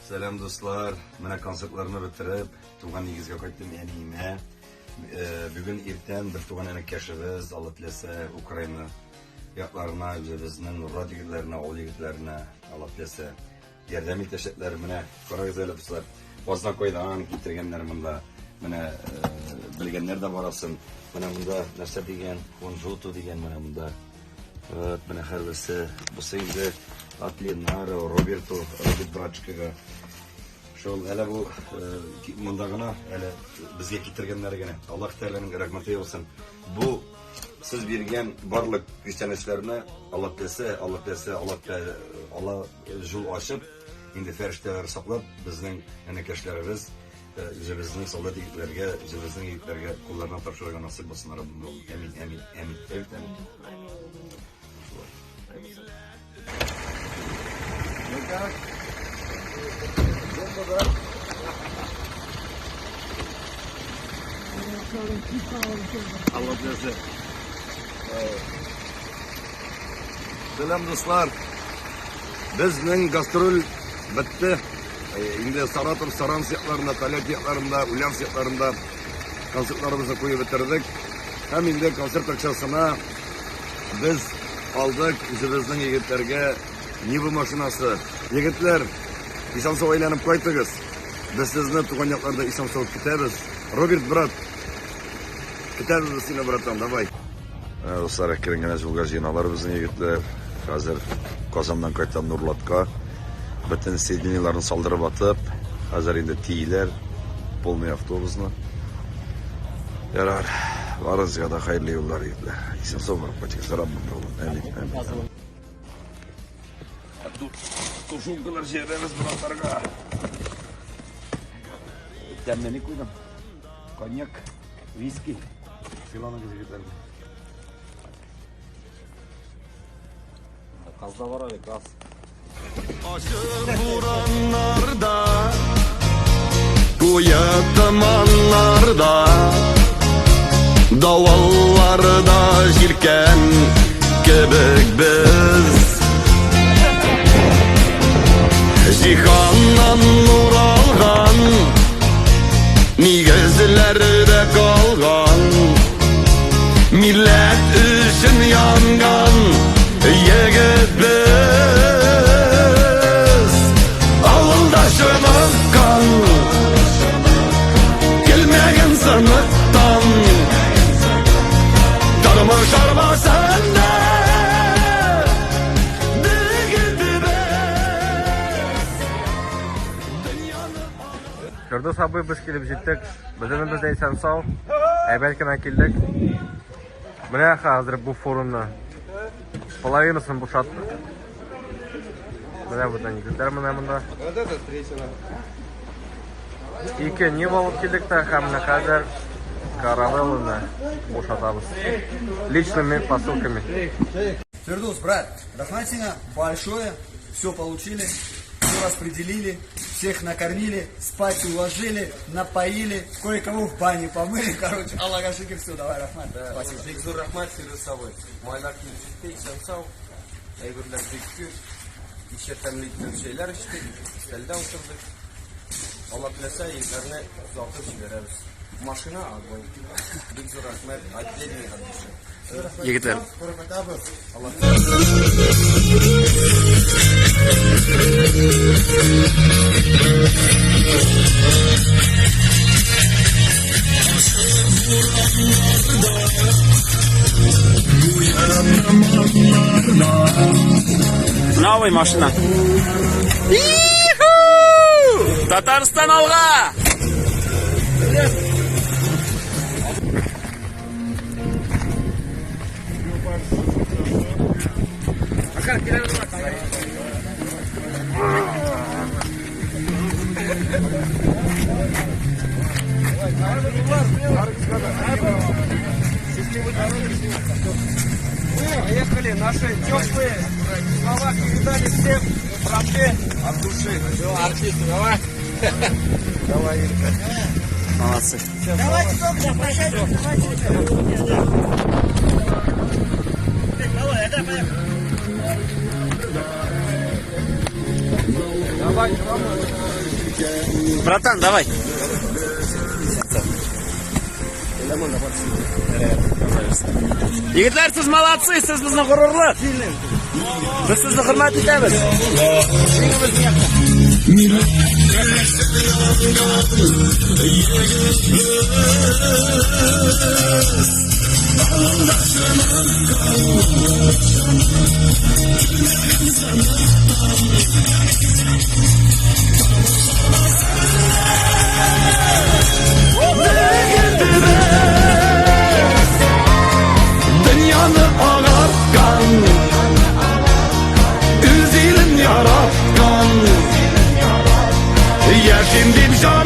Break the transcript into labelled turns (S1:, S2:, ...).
S1: Сәлам, дуслар. Менә концертларны бетереп, туган нигезгә кайттым әниемә. Бүген иртән бер туган энекәшебез, Алла теләсә, Украина якларына, үзебезнең Нурлат егетләренә, авыл егетләренә, Алла теләсә, ярдәм итәчәкләр. Менә карагыз әле, дуслар, Азнакайдан китергәннәр монда. Менә белгәннәр дә барасын. Менә монда нәрсә дигән, кунжуту дигән менә монда. Вот, менә һәрберсе. Бусы инде от Ленара, Роберту, Роберт братчикага. Шул әле бу монда гына, әле безгә китергәннәре генә. Аллаһ Тәгаләнең рәхмәте яусын. Бу сез биргән барлык күчтәнәчләрне Аллаһ теләсә, Аллаһ теләсә, Аллаһ Тәгалә, Аллаһ юл ачып, инде фәрештәләр саклап, безнең энекәшләребез үзебезнең солдат егетләргә, үзебезнең егетләргә кулларына тапшырырга насыйп булсын, Раббым. Әмин, әмин, әмин. Әмин. Әмин. Ну как? Алла теләсә. Сәлам, дуслар. Безнең гастроль бетте. Инде Саратов, Саранск якларында, Тольятти якларында, Ульяновск якларында концертларыбызны куеп бетердек. Һәм инде концерт акчасына без алдык үзебезнең егетләргә Нива машинасы. Егетләр, исән-сау әйләнеп кайтыгыз. Без сезне туган якларда исән-сау көтәбез. Роберт брат, көтәбез без сине, братан, давай. Дуслар, әкрен генә юлга җыеналар безнең егетләр. Хәзер Казаннан кайтам Нурлатка. Бөтен сиденьеларны салдырып атып, хәзер инде тииләр полный автобусны. Ярар, барыгызга да хәерле юллар, егетләр. Исән-сау барып кайтыгыз, Раббым улым. Әмин, әмин. Тушенкалар җибәрәбез братларга. Тәмле ни куйдым? Коньяк, виски. Сыйланыгыз, егетләр.
S2: Каз да бар әле, каз.
S3: Ачы бураннарда, куе томаннарда, давылларда җилкән кебек без. Җиһаннан нур алган, нигезләрдә калган, милләт өчен янган егет без. Авылда чыныккан, килмәгән сыныктан, тормыш арбасында
S4: Фирдүс абый, без килеп җиттек. Бөтенебез дә исән-сау. Әйбәт кенә килдек. Менә хәзер бу форумны половинасын бушаттык. Менә бүтән егетләр менә монда. Ике Нива алып килдек тә һәм менә хәзер каравелланы бушатабыз. Личными посылками.
S5: Фирдус, брат, рәхмәт сиңа большое, все получили, все распределили, всех накормили, спать уложили, напоили, кое-кого в бане помыли, короче, Аллага шөкер, все, давай, рәхмәт, спасибо.
S2: Бик зур рәхмәт, Фирдүс абый. Майлар килеп җитте, исән-сау. Әйберләр бик күп. Кичә тәмле итеп чәйләр эчтек, өстәлдә утырдык. Алла теләсә, егетләрне озатып җибәрәбез. Машина огонь. Бик зур рәхмәт, отдельный от души.
S4: Егетләр. Новый машина. Татарстан алга!
S2: Поехали, наши теплые слова передали всем братве от души. Все, артисты, давай. Давай, Ирка.
S4: Молодцы.
S6: Давайте, доктор, прощайте, давайте. Давай, давай, поехали.
S7: Братан, давай. Егетләр, сез молодцы, сез безнең горурлык. Без сезне хөрмәт итәбез.
S3: Дөньяны агарткан, үз илен яраткан, Яшим дип җан.